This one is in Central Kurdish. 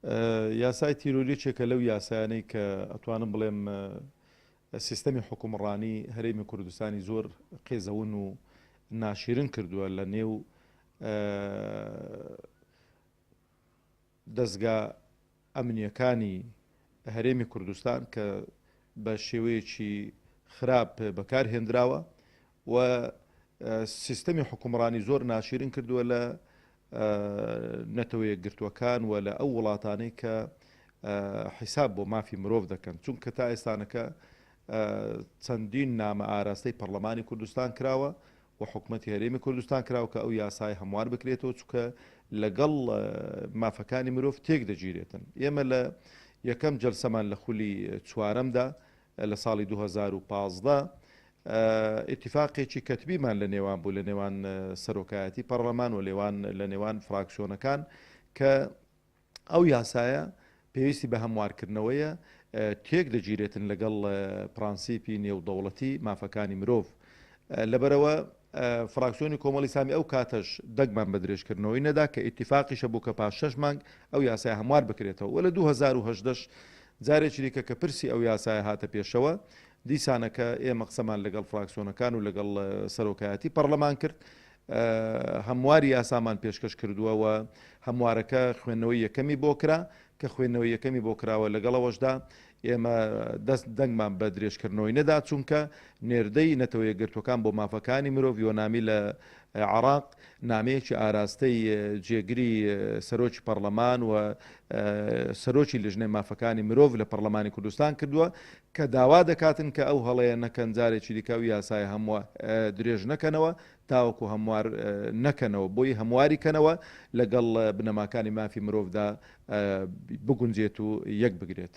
یاسای تیرۆر یەکێکە لەو یاسایانەی کە ئەتوانم بڵێم سیستەمی حکومڕانی هەرێمی کوردستانی زۆر قێزەون و ناشیرن کردووە لە نێو دەزگا ئەمنیەکانی هەرێمی کوردستان کە بە شێوەیەکی خراپ بەکار هێنراوە و سیستەمی حکومڕانی زۆر ناشیرن کردووە لە نەتەوە یەکگرتووەکان و لە ئەو وڵاتانەی کە حیساب بۆ مافی مرۆڤ دەکەن چونکە تا ئێستانەکە چەندین نامە ئاراستەی پەرلەمانی کوردستان کراوە و حکومەتی هەرێمی کوردستان کراوە کە ئەو یاسای هەموار بکرێتەوە چونکە لەگەڵ مافەکانی مرۆڤ تێک دەگیرێتن ئێمە لە یەکەم جەلسەمان لە خولی چوارەمدا لە ساڵی 2015 ئیتیفاقێکی کەتبیمان لە نێوان بوو لە نێوان سەرۆکایەتی پەڕلەمان و لێوان لە نێوان فراکسیۆنەکان کە ئەو یاسایە پێویستی بە هەموارکردنەوەیە تێک دەگیرێتن لەگەڵ پرانسیپی نێودەوڵەتی مافەکانی مرۆڤ لەبەرەوە فراکسیۆنی کۆمەڵی سامی ئەو کاتەش دەگمان بە درێژکردنەوەی نەدا کە ئیتیفاقیشە بوو کە پاش شەش مانگ ئەو یاسای هەموار بکرێتەوە وە لە 2018 جارێکی دیکە کە پرسی ئەو یاسایە هاتە پێشەوە دیسانەکە ئێمە قسەمان لەگەڵ فراکسیۆنەکان و لەگەڵ سەرۆکایەتی پەڕلەمان کرد هەمواری یاسامان پێشکەش کردووە و هەموارەکە خوێندنەوەی یەکەمی بۆ کرا کە خوێندنەوەی یەکەمی بۆ کراوە لەگەڵەوەشدا ئێمە دەست دەنگمان بە درێژکردنەوەی نەدا چونکە نێردەی نەتەوە یەکگرتووەکان بۆ مافەکانی مرۆڤ یۆنامی لە عێراق نامەیەکی ئاراستەی جێگری سەرۆکی پەڕلەمان و سەرۆکی لژنەی مافەکانی مرۆڤ لە پەڕلەمانی کوردستان کردووە کە داوا دەکاتن کە ئەو هەڵەیە نەکەن جارێکی دیکە ئەو یاسایە هەموو درێژ نەکەنەوە تاوەکو هەموار نەکەنەوە بۆی هەمواری کەنەوە لەگەڵ بنەماکانی مافی مرۆڤدا بگونجێت و یەک بگرێت.